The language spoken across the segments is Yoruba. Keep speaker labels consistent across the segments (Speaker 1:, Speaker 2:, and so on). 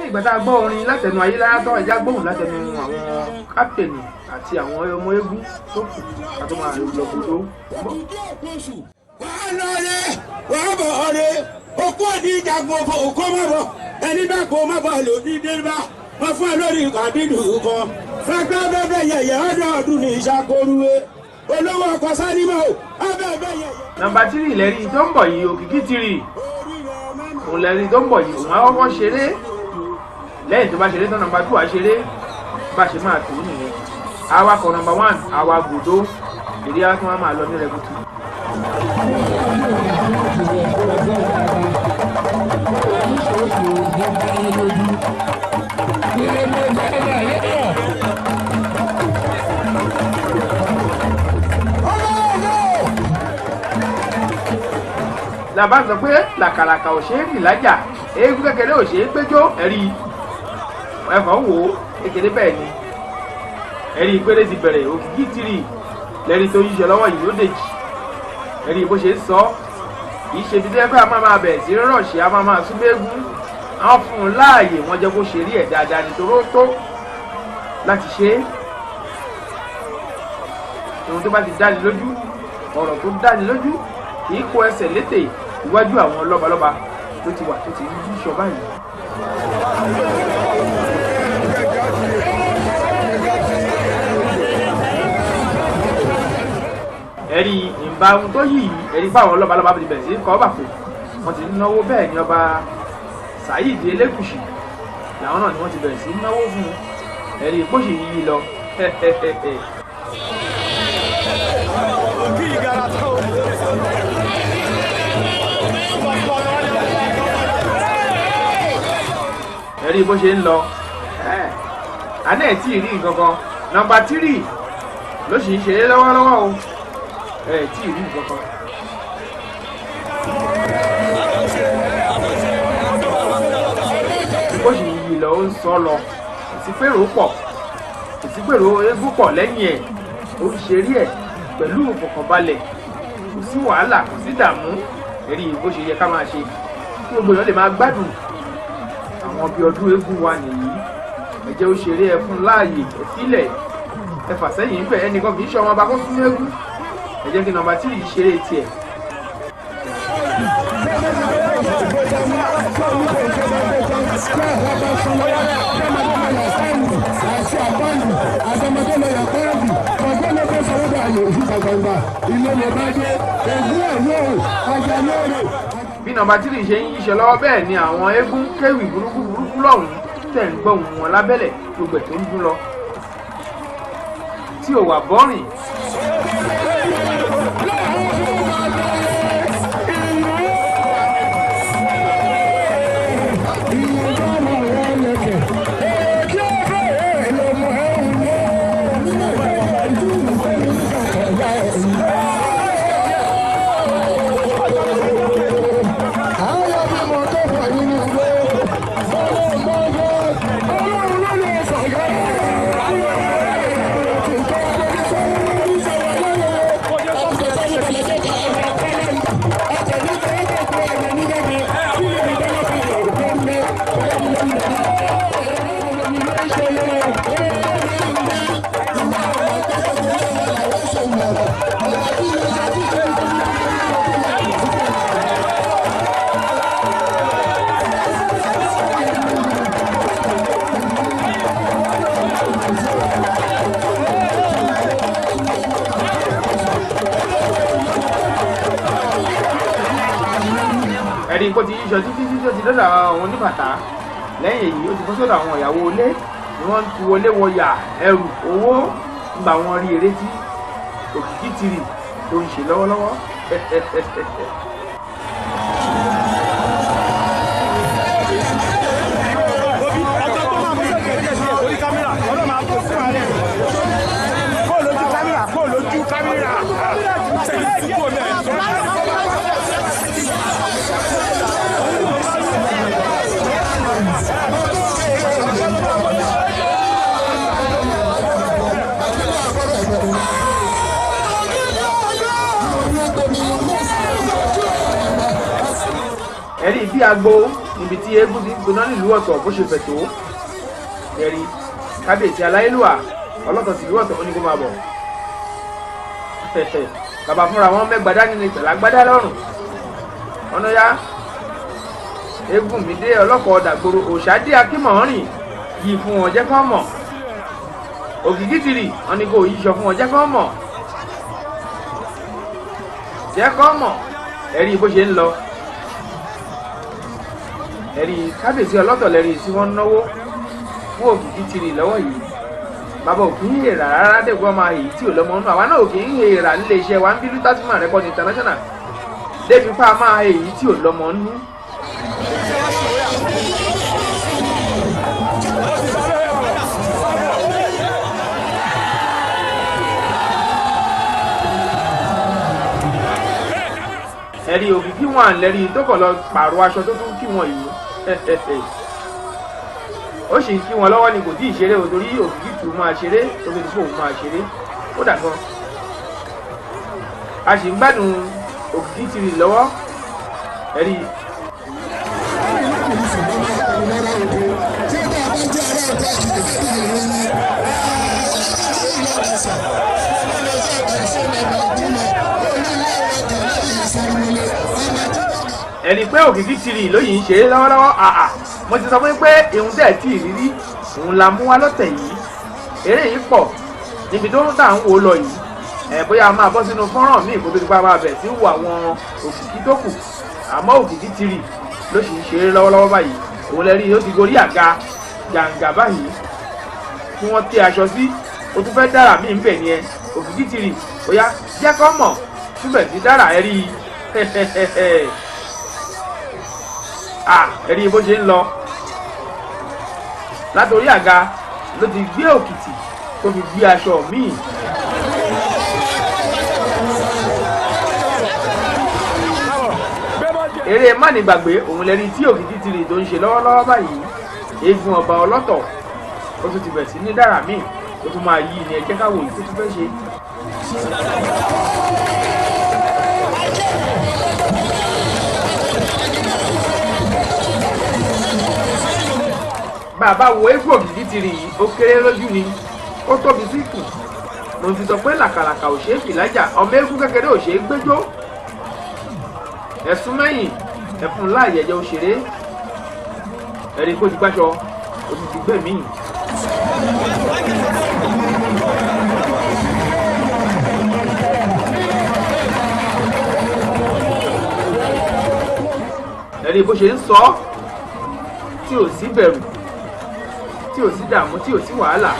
Speaker 1: Lẹ́yìn ìgbà tá a gbọ́ orin látẹnu Ayélára tán, ẹja gbóhùn látẹnu àwọn kápítẹ̀nì àti àwọn ọmọ eégún tó kù ká tó máa lọ gbọdọ̀ bọ̀.
Speaker 2: Wàá lọ rẹ, wàá bọ̀ rẹ, okú òní ìjagun òfò òkú má bọ̀, ẹni bá kó má bọ̀ lòdì dé bá wọ́n fún ẹ lórí ìkàdídù kan fẹ́gbẹ́ bẹ́ẹ̀ yẹ̀yẹ́ ọdọọdún ní ìṣàkóruwé olówó ọkọ̀ sánímọ̀ ọbẹ̀ bẹ́ẹ̀ yẹ̀yẹ́.
Speaker 1: Nọ́mbà tírì lẹ́rí tó ń bọ̀ yìí, Òkìkí tírì òun lẹ́rí tó ń bọ̀ yìí. Òun á kọ́kọ́ ṣeré. Lẹ́yìn tó bá ṣeré tán, nọ́mbà two á ṣeré. Bá ṣe máa tó nìyẹn. Awakọ̀ nọ́mbà one àwa gbòdó èrè á tún wá máa lọ ní rẹ̀bùtù. Làbá sọ pé làkàlàkà ò ṣeé fì lájà, eégún kékeré ò ṣeé péjọ. Ẹ̀rí ẹ̀fọ́ wò ó kékeré bẹ́ẹ̀ ni ẹ̀rí ìpéré ti bẹ̀rẹ̀. Òkìkí tìrì lẹ́rí tó yíṣẹ́ lọ́wọ́ yìí ó dèjì. Ẹ̀rí bó ṣe ń sọ kì í ṣe ibi tó yẹ kó a máa máa bẹ̀rẹ̀ sí rọ̀ṣì, a máa máa súnmẹ́gún. Àwọn fún un láàyè, wọ́n jẹ́ kó ṣe rí ẹ̀ dáadáa nítorí ó tó láti ṣe é. Ohun tó bá ti dáni lójú, ọ̀rọ̀ tó dáni lójú kì í kó ẹsẹ̀ létè. Iwájú àwọn lọ́balọ́ba tó ti wà tó ti ń yíṣọ báyìí. Ẹ̀rí ìbá ohun tó yìí, ẹ̀rí fáwọn lọ́balọ́ba ti bẹ̀rẹ̀ sí í kọ́ bàpò, wọ́n ti ń náwó. Bẹ́ẹ̀ ni ọba Saheed Elégùṣì làwọn náà ni wọ́n ti bẹ̀rẹ̀ sí í náwó fún un. Ẹ̀rí bó ṣe yí lọ. Ẹ̀rí bó ṣe ń lọ. Àná ẹ̀ tí ì rí nǹkan kan. Nọ́mbà tírì ló sì ń ṣeré lọ́wọ́lọ́wọ́ o, ẹ̀ tí ì rí nǹkan kan. Bó ṣe yí lọ, ó ń sọ lọ, kò sí pèrò pọ̀, kò sí pèrò eégún pọ̀ lẹ́yìn ẹ̀. Ó ń ṣeré ẹ̀ pẹ̀lú ìfọ̀kànbalẹ̀, kò sí wàhálà, kò sí dààmú. Ẹ̀rí bó ṣe yẹ ká máa ṣe kí gbogbo èèyàn lè máa gbádùn àwọn bíi ọdún eégún wa nìyí. Ẹ jẹ́ ó ṣeré, ẹ fún láàyè, ẹ sílẹ̀, ẹ fà sẹ́yìn ń bẹ̀. Ẹnìkan kì í ṣe ọmọ ọba kó sún eégún. Ẹ jẹ́ kí nọ́mbà tírì yìí ṣeré tiẹ̀. Bí nọ́mbà tírì ṣe ń yíṣẹ lọ́wọ́, bẹ́ẹ̀ ni àwọn eégún kéwì burúkú burúkú lọ́hùn-ún tẹ̀ ń gbọ́ ohùn wọn lábẹ́lẹ̀, gbogbo ẹ̀ tó ń dún lọ tí ò wà bọ́rìn. Ẹ̀rí kó ti yíṣọ títí títí ó ti dọ́dọ̀ àwọn oníbàtà. Lẹ́yìn èyí, ó ti bọ́ sọ́dọ̀ àwọn ìyàwó ilé ni wọ́n ń tu wọlé wọyà ẹrù owó ńgbà wọn rí eré tí Òkìkí tìrì tó ń ṣe lọ́wọ́lọ́wọ́. Ẹ̀rí bí agbo Níbi tí eégún ti ń gbiná nílùú Ọ̀tọ̀ bó ṣe fẹ̀ tó. Ẹ̀rí kábíyèsí aláyélúwà ọlọ́tọ̀ tìlú Ọ̀tọ̀ ó ní kó máa bọ̀. Bàbá fúnra wọn mẹ́gbàdá nínú ìtẹ̀lá gbádá lọ́rùn. Ọ̀nà ya eégún mi dé ọlọ́kọ̀ ọ̀dàgbòrò òṣàdé akímọ̀ọ́rìn yìí fún wọn jẹ́ kán mọ̀. Òkìkí tìrì wọn ni kò yí sọ fún wọn jẹ́ kán mọ̀. Jẹ́ kán mọ̀ ẹ̀rí bó ṣe ń lọ. Ẹ̀rí kábíyèsí ọlọ́tọ̀ lẹ́rí tí wọ́n ń náwó fún òkìkí tìrì lọ́wọ́ yìí. Bàbá òkì ń hèrà rárá dẹ́gbọ́n máa èyí tí ò lọ́mọ nù. Àwa náà òkì ń hèrà nílé iṣẹ́ wa ń bí Lútásímà Record International débi pa máa èyí tí ò lọ́mọ nù. Ẹ̀rí òkìkí wọn lẹ́rí tó kàn lọ pààrọ̀ aṣọ tó tún kí wọn yìí. Ó sì ń kí wọn lọ́wọ́ ni kò tí ì ṣeré o, torí òkìkí tù máa ṣeré tó fi fóun máa ṣeré ó dà gan. A sì ń gbádùn òkìkí tìrì lọ́wọ́ ẹ̀rí. Ẹni pé òkìkí tìrì lóyìn ń ṣeré lọ́wọ́lọ́wọ́. Àà mo ti sọ fún yín pé ìhun tẹ̀ tí ì rírí òun la mú wá lọ́tẹ̀ yìí. Eré yìí pọ̀ níbi tó ń tà ń wò lọ yìí. Ẹ̀ bóyá a máa bọ́ sínú fọ́nrán míì kó tó ti pa máa bẹ̀ sí wo àwọn òkìkí tó kù. Àmọ́ òkìkí tìrì ló sì ń ṣeré lọ́wọ́lọ́wọ́ báyìí. Òun lẹ rí ó ti gorí àga jàǹgà báyìí tí wọ́n tẹ́ aṣọ sí. O tún fẹ́ dára míì ń bẹ̀ ni ẹ òkìkí tìrì bóyá jẹ́ kó mọ̀ túbẹ̀ sí dára ẹ rí i. Ẹ̀rí bó ṣe ń lọ látòrí àga ló ti gbé òkìtì tó fi gbé aṣọ míì. Eré mánigbàgbé òun lẹ́ni tí òkìtì tìrì tó ń ṣe lọ́wọ́lọ́wọ́ báyìí. Eégún ọba ọlọ́tọ̀ ó tún ti bẹ̀rẹ̀ sí ní dára míì ó tún máa yí ni ẹ jẹ́ ká wò yìí tó tún fẹ́ ṣe. Bàbá wo eégún òkìkí tìrì yìí ó kéré lójú ni ó tóbi sí kù. Mo ti sọ pé làkàlàkà ò ṣeé fìlájà, ọmọ eégún kékeré ò ṣeé gbẹ́jọ́. Ẹ̀sùn mẹ́yìn ẹ̀fún láàyè ẹ̀jẹ̀ òṣèré ẹ̀rí kó ti gbáṣọ ó ti ti gbẹ̀mí. Ẹ̀rí bó ṣe ń sọ tí ò sí bẹ̀rù, tí ò sí dààmú, tí ò sí wàhálà.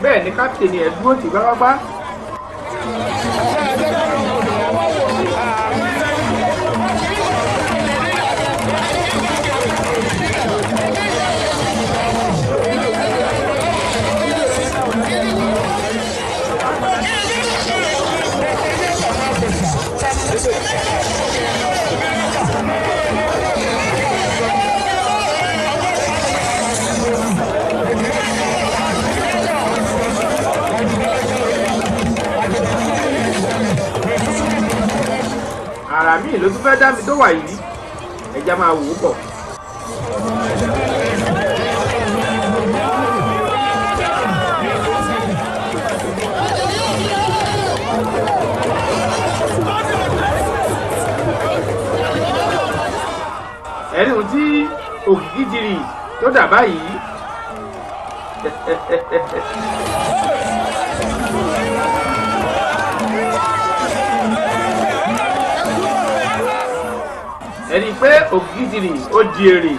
Speaker 1: Bẹ́ẹ̀ ni kápítẹ̀nì ẹ̀ dúró tì gbágbágbá. Àrà míì ló tún fẹ́ dá mi tó wà yìí, ẹja máa wò ó pọ̀. Ẹ̀rí ohun tí òkìkí tìrì tó dà báyìí. Ẹni pé òkìkí tìrì ó di èrè.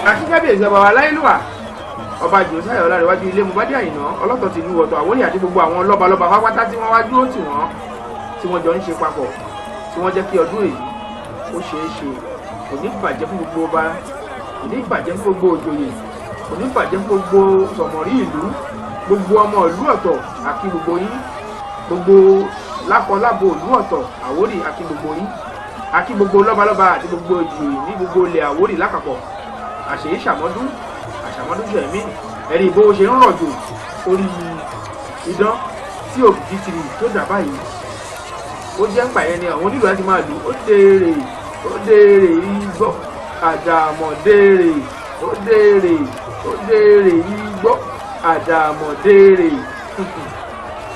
Speaker 1: Akíkábíyèsí ọba wa láìlúwà ọba Josiah Ọlárẹ̀wájú ilé Mubadé Àyìnà ọlọ́tọ̀ tìlú Ọ̀tọ̀ Àwórì àti gbogbo àwọn lọ́balọ́ba pápátá tí wọ́n wá dúró tì wọ́n tí wọ́n jọ ń ṣe papọ̀ tí wọ́n jẹ́ kí ọdún èyí ó ṣeé ṣe. Kò ní bàjẹ́ fún gbogbo ọba, kò ní bàjẹ́ fún gbogbo òjòyè, kò ní bàjẹ́ fún gbogbo sọ̀mọ̀rí ìlú, gbogbo ọmọ ìlú Ọ̀tọ̀ àti gbogbo yín, gbogbo lákọlábo ìlú Ọ̀tọ̀ Àwórì àti gbogbo yín. Akí gbogbo lọ́balọ́ba àti gbogbo ìjòyè ní gbogbo ilẹ̀ Àwórì lápapọ̀. Àṣèyí ṣàmọ́dún, àṣàmọ́dún ṣẹ̀mí. Ẹ̀rí bó ṣe ń rọ̀jò orí idán tí Òkìkí Tìrì tó dà báyìí. Ó jẹ́ ń pààyàn ni àwọn onílù láti máa lù. Ó dèrè, ó dèrè igbó, àdàmọ̀ dèrè, ó dèrè, ó dèrè igbó, àdàmọ̀ dèrè.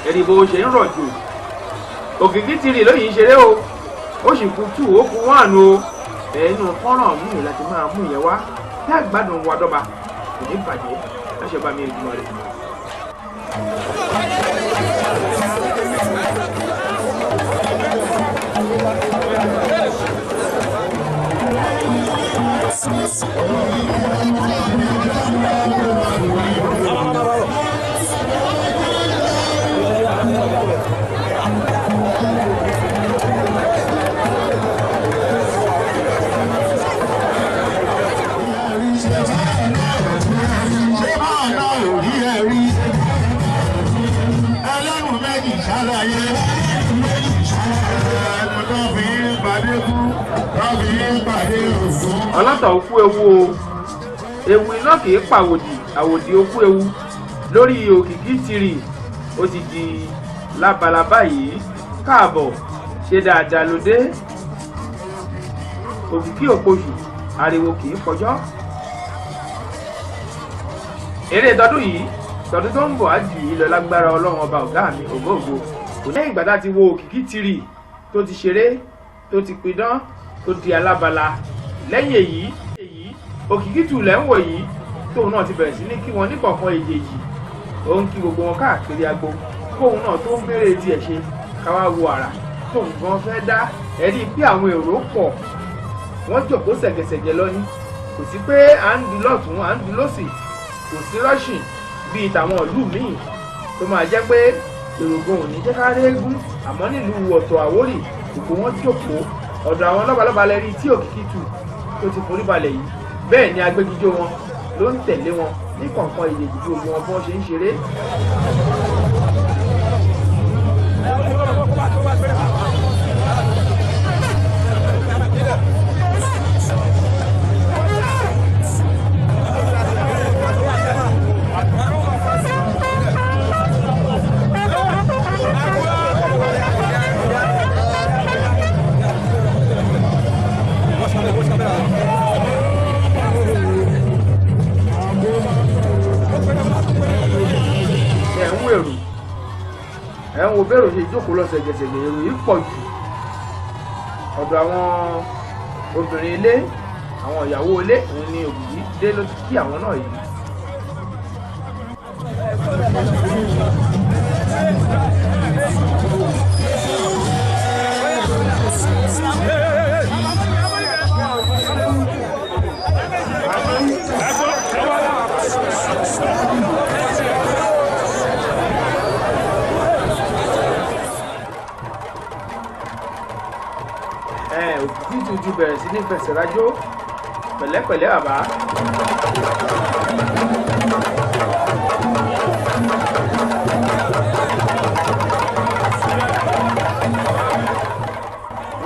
Speaker 1: Ẹ̀rí bó ṣe ń rọ̀jò. Òkìkí Tìrì lóyìn ṣeré o, ó sì kú 2, ó kú 1 o. Ẹnu fọ́nrán mi láti máa mú yẹn wá tí àgbàdùn wa dọ́ba kò ní bàjẹ́ láṣẹ bá mi ìgbìmọ̀ rẹ̀. Ọlọ́tọ̀ òkú ewu o, ewu iná kì í pàwòdì, àwòdì òkú ewu lórí Òkìkí Tìrì ó ti di lábalábá yìí. Káàbọ̀, ṣe dáadáa ló dé. Òkìkí òpoṣù, ariwo kì í fọjọ́. Eré tọdún yìí, tọdún tó ń bọ̀ á jù yìí lọ lágbára Ọlọ́run ọba ọ̀gá mi ògóògó. Kò lẹ́yìn ìgbà tá a ti wo Òkìkí Tìrì tó ti ṣeré, tó ti pidán, tó di alábala. Lẹ́yìn èyí, Òkìkí Tù lẹ́ ń wò yìí, tóun náà ti bẹ̀rẹ̀ sí ní kí wọn níkọ̀ọ̀kan èjèèjì. Ó ń kí gbogbo wọn káàkiri agbo, kóun náà tó ń béèrè tiẹ̀ ṣe káwá wo àrà tóun gan fẹ́ dá. Ẹ̀rí pé àwọn èrò pọ̀, wọ́n jòkó ṣẹ̀gẹ̀ṣẹ̀gẹ̀ lọ ní. Kò sí pé à ń du lọ́tún, à ń du lọ́sì, kò sí rọ́ṣìn bíi tàwọn ìlú míì tó máa jẹ́ pé èrògùn ò ní jẹ́ ká réégún. Àmọ́ nílùú Ọ̀tọ̀ Àwórì, gbogbo wọn jòkó ọ̀dọ̀ àwọn lọ́balọ́ba lẹ́rí tí Òkìkí Tù tó ti forí balẹ̀ yìí. Bẹ́ẹ̀ ni agbégijó wọn ló ń tẹ̀lé wọn ní kọ̀ọ̀kan ìyèjì bí ogun wọn bí wọ́n ṣe ń ṣeré. Ẹ̀ ń wo bẹ́ẹ̀rù ṣe jókòó lọ ṣẹ̀gẹ̀ṣẹ̀gẹ̀, èrò yìí pọ̀ jù. Ọ̀dọ̀ àwọn obìnrin ilé, àwọn ìyàwó ilé, òun ni Òkìkí dé ló ti kí àwọn náà yìí. Òkìkí Tù ti bẹ̀rẹ̀ sí ní fẹsẹ̀ rajó pẹ̀lẹ́pẹ̀lẹ́ bàbá.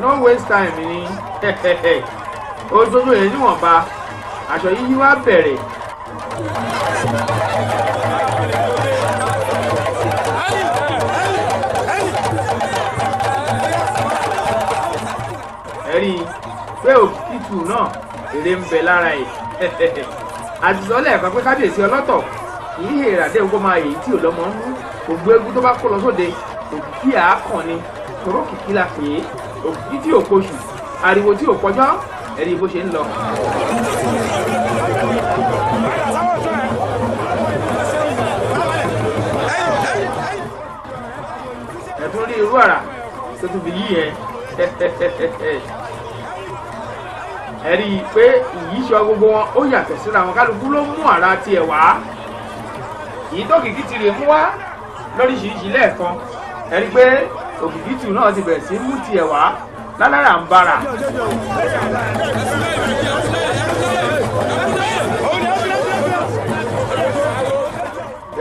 Speaker 1: No waste time ni ojoojúmọ́ yẹn níwọ̀nba aṣọ yíyí wá bẹ̀rẹ̀. Ẹ̀rí pé Òkìkí Tù náà èrè ń bẹ lára ẹ̀. Àti sọ lẹ́ẹ̀kan pé kábíyèsí ọlọ́tọ̀ kì í hèrà dé kó máa yèyí tí ò lọ́mọ ń mú. Gbogbo eégún tó bá kó lọ sóde, Òkìkí àákàn ni, tòró kìkí la pè é. Òkìkí tí ò poṣù, ariwo tí ò pọjọ́, ẹ̀rí bó ṣe ń lọ. Ẹ̀tún rí irú àrà tó tún fi yí yẹn. Ẹ rí i pé ìyíṣọ gbogbo wọn ó yàtọ̀ síra wọn, kálukú ló mú àrà tiẹ̀ wá. Èyí tó Òkìkí Tìrì mú wá lóríṣiríṣi lẹ́ẹ̀kan. Ẹ rí i pé Òkìkí Tù náà ti bẹ̀rẹ̀ sí mú tiẹ̀ wá lálára ń bára.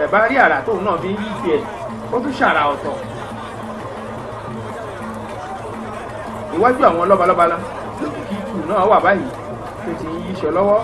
Speaker 1: Ẹ bá rí àrà tóun náà fi ń yí tiẹ̀, ó tún ṣàrà ọ̀tọ̀. Iwájú àwọn lọ́balọ́ba lòkìkí tù náà wà báyìí tó ti ń yíṣọ lọ́wọ́.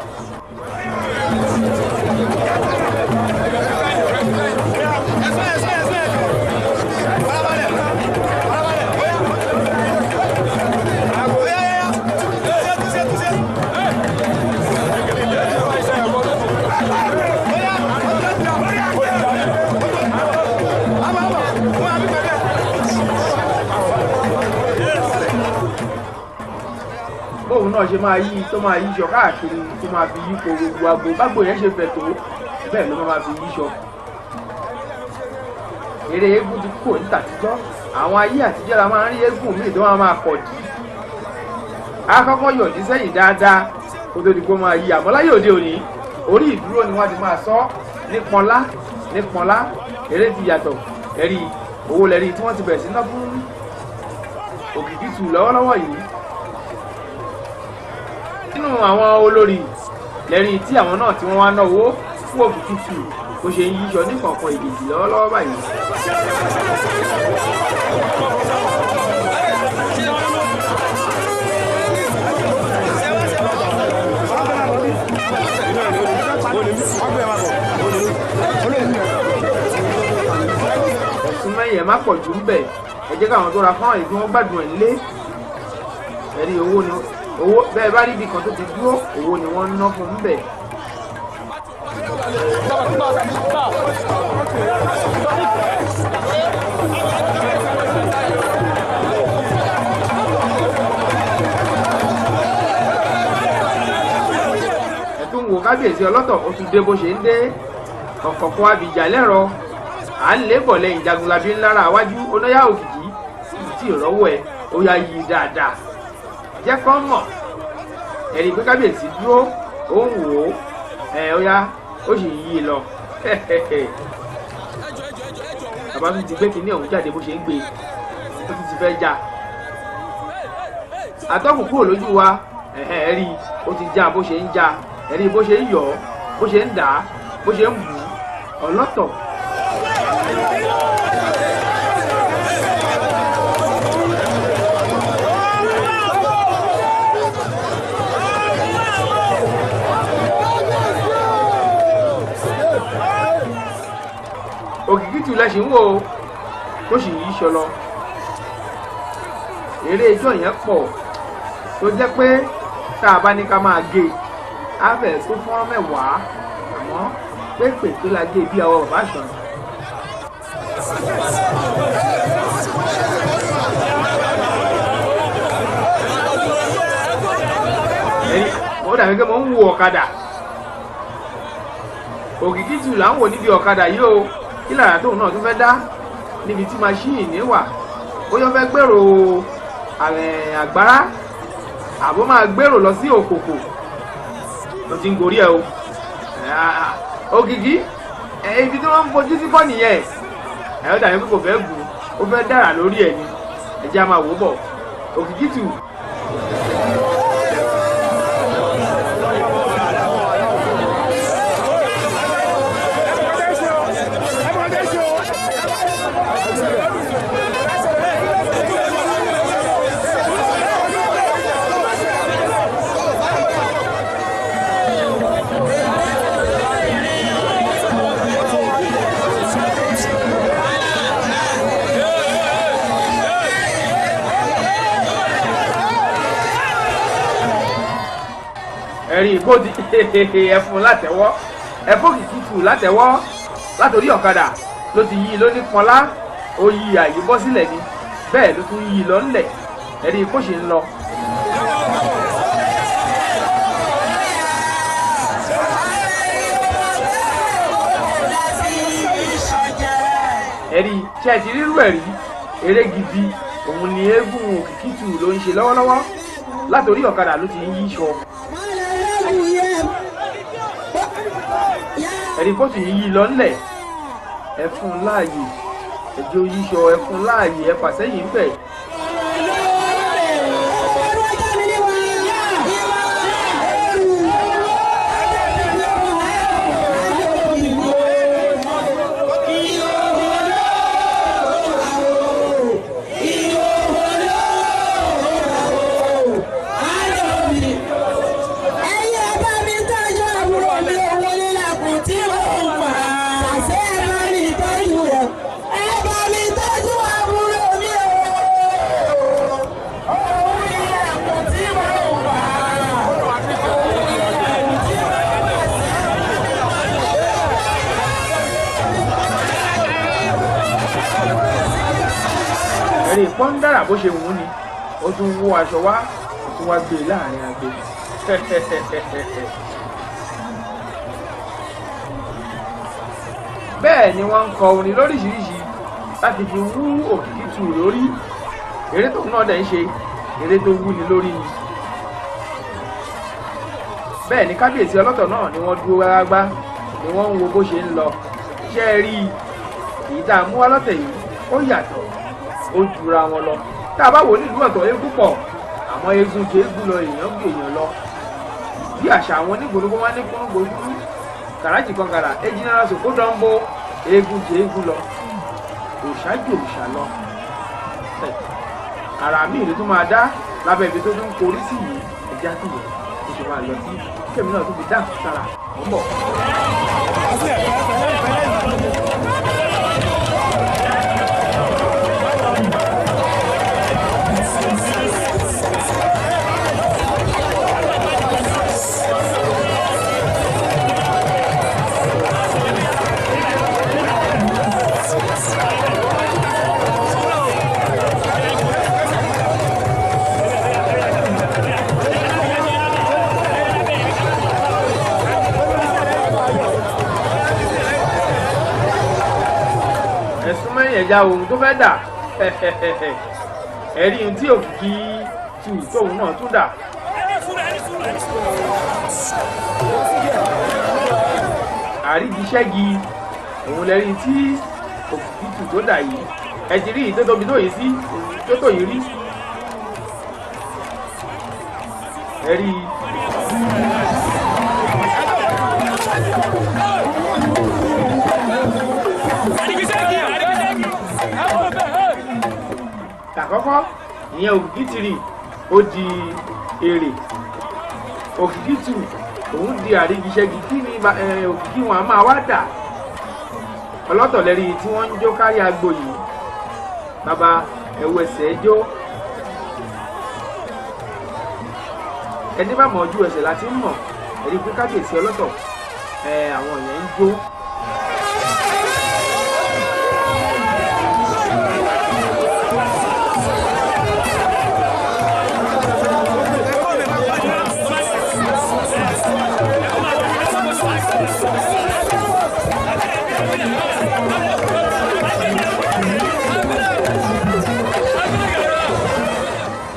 Speaker 1: Bóun náà ṣe máa yí tó máa yíṣọ káàkiri tó máa fi yípo gbogbo agbo bágbó yẹn ṣe fẹ̀ tó bẹ́ẹ̀ ló máa fi yíṣọ. Eré eégún ti kúrò ní tàtijọ́. Àwọn ayé àtijọ́ la máa ń rí eégún míì tó máa pọ̀ dì í. Akọ́kọ́ yọ̀dí sẹ́yìn dáadáa kó tó di kó máa yí, àmọ́ láyé òde òní orí ìdúró ni wọ́n ti máa sọ ní pọnlá ní pọnlá. Eré ti yàtọ̀. Ẹ̀rí owó lẹ́rí tí wọ́n ti bẹ̀rẹ̀ sí ná fún Òkìkí tù lọ́wọ́lọ́wọ́ yìí. Nínú àwọn olórí lẹ́rí tí àwọn náà tí wọ́n wá ná owó fún Òkìkí tù bó ṣe ń yíṣọ ní kọ̀ọ̀kan ìdèjì lọ́wọ́lọ́wọ́ báyìí. Ẹ̀sùn mẹ́yìn ẹ̀ má pọ̀ jù ń bẹ̀, ẹ jẹ́ káwọn tó ra fọ́nrán yìí kí wọ́n gbádùn ẹ̀ nílé. Ẹ̀rí owó ni owó bẹ́ẹ̀ bá rí ibi kan tó ti dúró, owó ni wọ́n ń ná fún un bẹ̀. Ẹ̀tún wo kábíyèsí ọlọ́tọ̀, ó tún dé bó ṣe ń dé ọ̀kọ̀ọ̀kan abìjà lẹ́rọ à ń lébọ̀ lẹ́yìn jagunlabi ńlára àwájú onáyà Òkìkí tí ìrọ́wọ́ ẹ̀ ó yá yí dáadáa jẹ́ kọ́ mọ̀. Ẹ̀rí pé kábíyèsí dúró ó ń wò ó ẹ̀ ó yá ó sì yí i lọ. Bàbá tún ti gbé kinní ọ̀hún jáde bó ṣe ń gbé ó tún ti fẹ́ já atọ́kùn kúrò lójú wa. Ẹ̀rí ó ti já bó ṣe ń já, ẹ̀rí bó ṣe ń yọ̀ ọ́ bó ṣe ń dà á bó ṣe ń bù ú ọlọ́tọ̀. Òkìkí tù lẹ́sìn wò ó tó sì yí sọlọ. Eré ijó yẹn pọ̀ tó jẹ́ pé tá a bá ní ká máa gé á fẹ́ tó fọ́nrán mẹ́wàá, àmọ́ pépèpé la gé bí ọwọ́ bàbá àṣọ. Ó dàbí pé mo ń wo ọ̀kadà. Òkìkí tù là ń wò níbi ọ̀kadà yìí o. Kí lára tóun náà tún fẹ́ dá níbi tí maṣíìnì wà, bóyá ó fẹ́ gbèrò àgbárá àbó máa gbèrò lọ sí òkòkò ló ti ń gorí ẹ o. Òkìkí ibi tí wọ́n ń fojú sí kọ́ nìyẹn. Ẹ̀ ó dàbí pé kò fẹ́ gùn, ó fẹ́ dára lórí ẹ̀ ni. Ẹ jẹ́ á máa wò bọ̀ Òkìkí tù. Ẹ̀rí bó ti ẹfun látẹ̀wọ́ ẹfún Òkìkí tù látẹ̀wọ́ látòrí ọ̀kadà ló ti yí lóní pọnlá, ó yí àyè bọ́ sílẹ̀ ni bẹ́ẹ̀ ló tún yí lọ ńlẹ̀. Ẹ̀rí bó ṣe ń lọ. Ẹ̀rí ṣe ti rírú ẹ̀rí eré gidi òun ni eégún Òkìkí tù ló ń ṣe lọ́wọ́lọ́wọ́ látòrí ọ̀kadà ló ti yí sọ. Ẹ̀rí bó sì yí lọ ńlẹ̀. Ẹ fún un láàyè, ẹ̀jẹ̀ oyíṣọ, ẹ fún un láàyè, ẹ fà sẹ́yìn ń bẹ̀. Ẹ̀rí pọ́ńdára bó ṣe wù ú ni, ó tún wó aṣọ wá, ó tún wá gbé e láàrin agbo. Bẹ́ẹ̀ ni wọ́n ń kọ orin lóríṣiríṣi láti fi wú Òkìkí tù lórí. Eré tóun náà dẹ̀ ń ṣe, eré tó wú ni lórí ni. Bẹ́ẹ̀ ni kábíyèsí ọlọ́tọ̀ náà ni wọ́n dúró gbágbá, ni wọ́n ń wo bó ṣe ń lọ. Ṣé ẹ rí èyí tá a mú wá lọ́tẹ̀ yìí, ó yàtọ̀, ó jura wọn lọ. Tá a bá wò nílùú ọ̀tọ̀, eégún pọ̀, àmọ́ eégún ju eégún lọ, èèyàn ju èèyàn lọ. Bí àṣà àwọn onígbòrógbó wá ní kúrúgbòdúrú kàràjì kan kàrà ejinara sòkó dánbó, eégún ju eégún lọ, òòṣà ju òòṣà lọ. Àrà míì ló tún máa dá lábẹ́ ibi tó tún korí sí yìí. Ẹja tó wọ̀ ó ṣe máa lọ sí kẹ́mi náà tó fi dá sára mọ́ bọ̀. Ẹ̀sùn mẹ́yìn ẹ̀já ohun tó fẹ́ dà, ẹ̀rí ohun tí Òkìkí tù tóun náà tún dà. Àrígiṣẹ́gi òun lẹ́rí tí Òkìkí tù tó dà yìí. Ẹ ti rí tó tóbi tó yìí sí tó tó yìí rí. Ẹ̀rí. Àkọ́kọ́ ìyẹn Òkìkí tìrì, ó di èrè. Òkìkí tù òun di àrígiṣẹ́gi. Kí ni Òkìkí wọn a máa wá dà? Ọlọ́tọ̀ lẹ́rí tí wọ́n ń jó kárí agbo yìí. Bàbá ẹ̀wù ẹsẹ̀ jó, ẹni bá mọ̀ ojú ẹsẹ̀ láti ń mọ̀. Ẹ̀rí pé kábíyèsí ọlọ́tọ̀ àwọn èèyàn ń jó.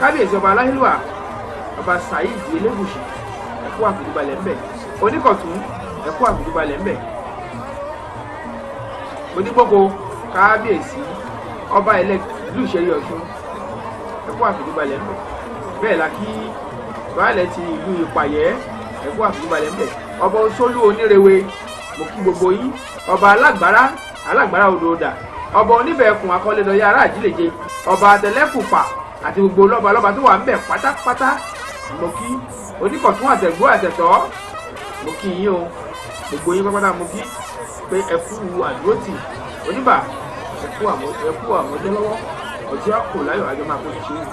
Speaker 1: Kábíyèsí ọba aláhílùwà ọba Saheed Elégùṣì, ẹkú àfìdíbalẹ̀ ńbẹ̀. Oníkọ̀tún, ẹkú àfìdíbalẹ̀ ńbẹ̀. Onígbòkó kábíyèsí ọba elect ìlú Ìṣẹ̀rí Ọ̀ṣun, ẹkú àfìdíbalẹ̀ ńbẹ̀. Bẹ́ẹ̀ la kí baálẹ̀ ti ìlú Ìpàyẹ́, ẹkú àfìdíbalẹ̀ ńbẹ̀. Ọba Oṣólú Onírèwe, mo kí gbogbo yín. Ọba alágbára alágbára odò ọ̀dà, ọba oníbẹ̀ẹ̀kùn akọ́lédọ̀yà ará àjílẹ̀jẹ, ọba àtẹlẹ́kùpà àti gbogbo lọ́ba lọ́ba tó wà ńbẹ̀ pátápátá mo kí. Oníkọ̀tún àtẹ̀gbó àtẹ̀tọ́, mo kí yín o. Gbogbo yín pátápátá mo kí pé ẹ kú àdúrótì. Oníbà, ẹ kú àmọ́jọ́ lọ́wọ́, ọjọ́ kò láyọ̀, àjọ máa kó ṣe é.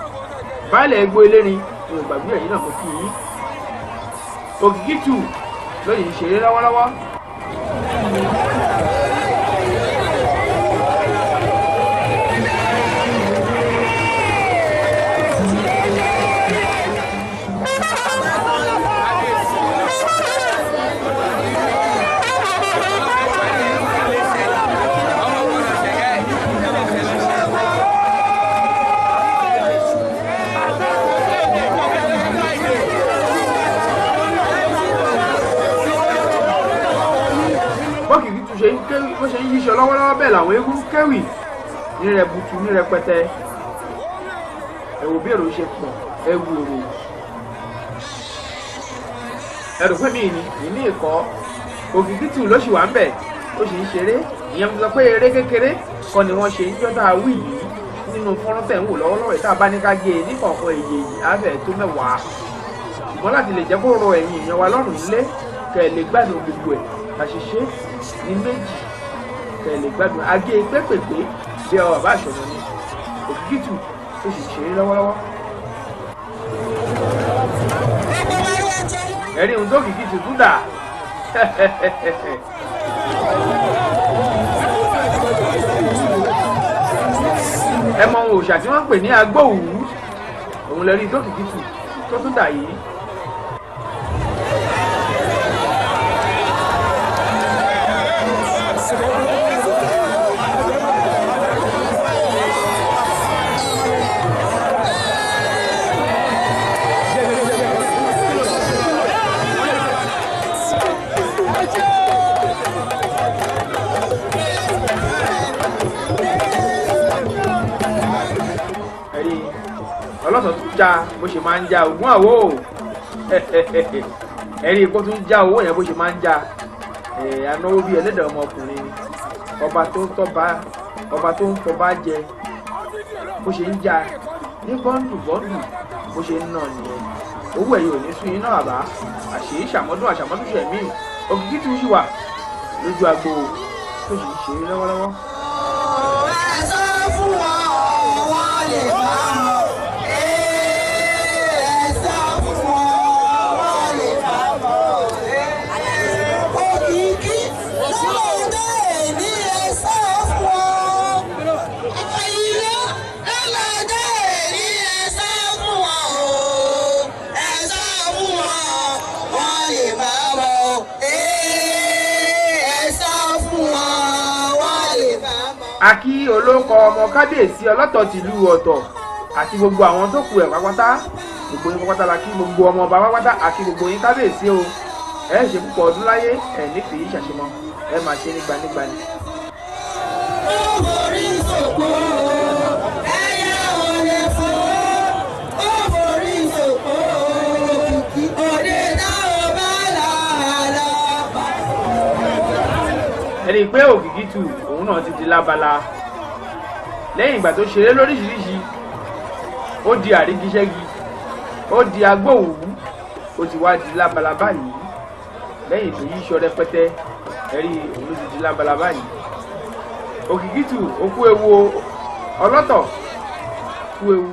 Speaker 1: Baálẹ̀ egbò elérin ni ò gbàgbé ẹ̀yìn náà, mo kí yín. Òkìkí tù lóyìn ń ṣeré lọ́wọ́lọ́wọ́. Bọ́kìkí tún ṣe ń kéwì, bó ṣe ń yíṣọ lọ́wọ́lọ́wọ́, bẹ́ẹ̀ làwọn eégún kéwì ní rẹbutu ní rẹpẹtẹ. Ẹ wò bí èrò ṣe pọ̀, ẹ wò èrò. Ẹrù pé mi ní ìní ìkọ́ Òkìkí tù ló ṣì wà ń bẹ̀, ó sì ń ṣeré. Ìyẹn mo sọ pé eré kékeré kọ́ ni wọ́n ṣe ń jọ́ta wí yìí nínú fọ́nrán tẹ̀ ń wò lọ́wọ́lọ́wọ́ yìí. Tá a bá ní ká gé e ní kọ̀ọ̀kan èyí èyí á fẹ́ tó 10, ṣùgbọ́n láti lè jẹ́ kó rọ ẹ̀yin èèyàn wa lọ́rùn nílé, kẹ́ ẹ lè gbádùn gbogbo ẹ̀, la ṣe ṣe ní méjì, kẹ́ ẹ lè gbádùn agé pépèpé bí ọ bàbá àṣọ̀nà ni. Òkìkí tù ó sì ṣeré lọ́wọ́lọ́wọ́. Ẹ̀rí ohun tó Òkìkí tù tún dà. Ẹ mọ ohun òòṣà tí wọ́n ń pè ní agbóhùú, òun lè rí tókìkí tù tó tún dà yìí. Ẹ̀rí ọlọ́sọ̀ tún já bó ṣe máa ń já ogún àwọ̀ o. Ẹ̀rí kó tún já owó yẹn bó ṣe máa ń já. Anáwó bíi ẹlẹ́dàá ọmọkùnrin ni ọba tó ń tọ́ba, ọba tó ń fọba jẹ, bó ṣe ń já ní bọ́ńdù bọ́ńdù bó ṣe ń nà nìyẹn. Owó ẹ̀yìn ò ní sún iná àbá àṣé ṣàmọ́dún àṣàmọ́dún ṣẹ̀mí. Òkìkí tún ṣì wà lójú agbo tó sì ń ṣe é lọ́wọ́lọ́wọ́.
Speaker 3: Ẹ sọ fún wọn, wọ́n lè má mọ̀. Ẹ sọ fún wọn, wọ́n lè má mọ̀. Òkìkí lọ́dọ̀ èní, ẹ sọ fún wọn. Ilé lọ́dọ̀ èní, ẹ sọ fún wọn o. Ẹ sọ fún wọn, wọ́n lè má mọ̀. Ẹ sọ fún wọn, wọ́n lè má mọ̀.
Speaker 1: Akí olóko ọmọ kábíyèsí ọlọ́tọ̀ tìlú Ọ̀tọ̀ àti gbogbo àwọn tó kù ẹ̀ pápátá, gbogbo yín pápátá la kí, gbogbo ọmọ ọba pápátá àti gbogbo yín kábíyèsí o. Ẹ ṣe púpọ̀ ọdún láyé, ẹ nífẹ̀ẹ́ yìí ṣàṣemọ, ẹ máa ṣe nígbà nígbà ni.
Speaker 3: Ó forí sòpò, ẹyẹ ò lè fò. Ó forí sòpò, òde táwọn bá là lọ.
Speaker 1: Ẹni pé òkìkí tù òun náà ti di lábala lẹ́yìn ìgbà tó ṣeré lóríṣiríṣi. Ó di àrígiṣẹ́gi, ó di agbóhùn, ó ti wá di lábala báyìí lẹ́yìn tó yíṣọ rẹpẹtẹ. Ẹ̀rí òun ló ti di lábala báyìí. Òkìkí tù, ó kú ewu o, ọlọ́tọ̀ kú ewu.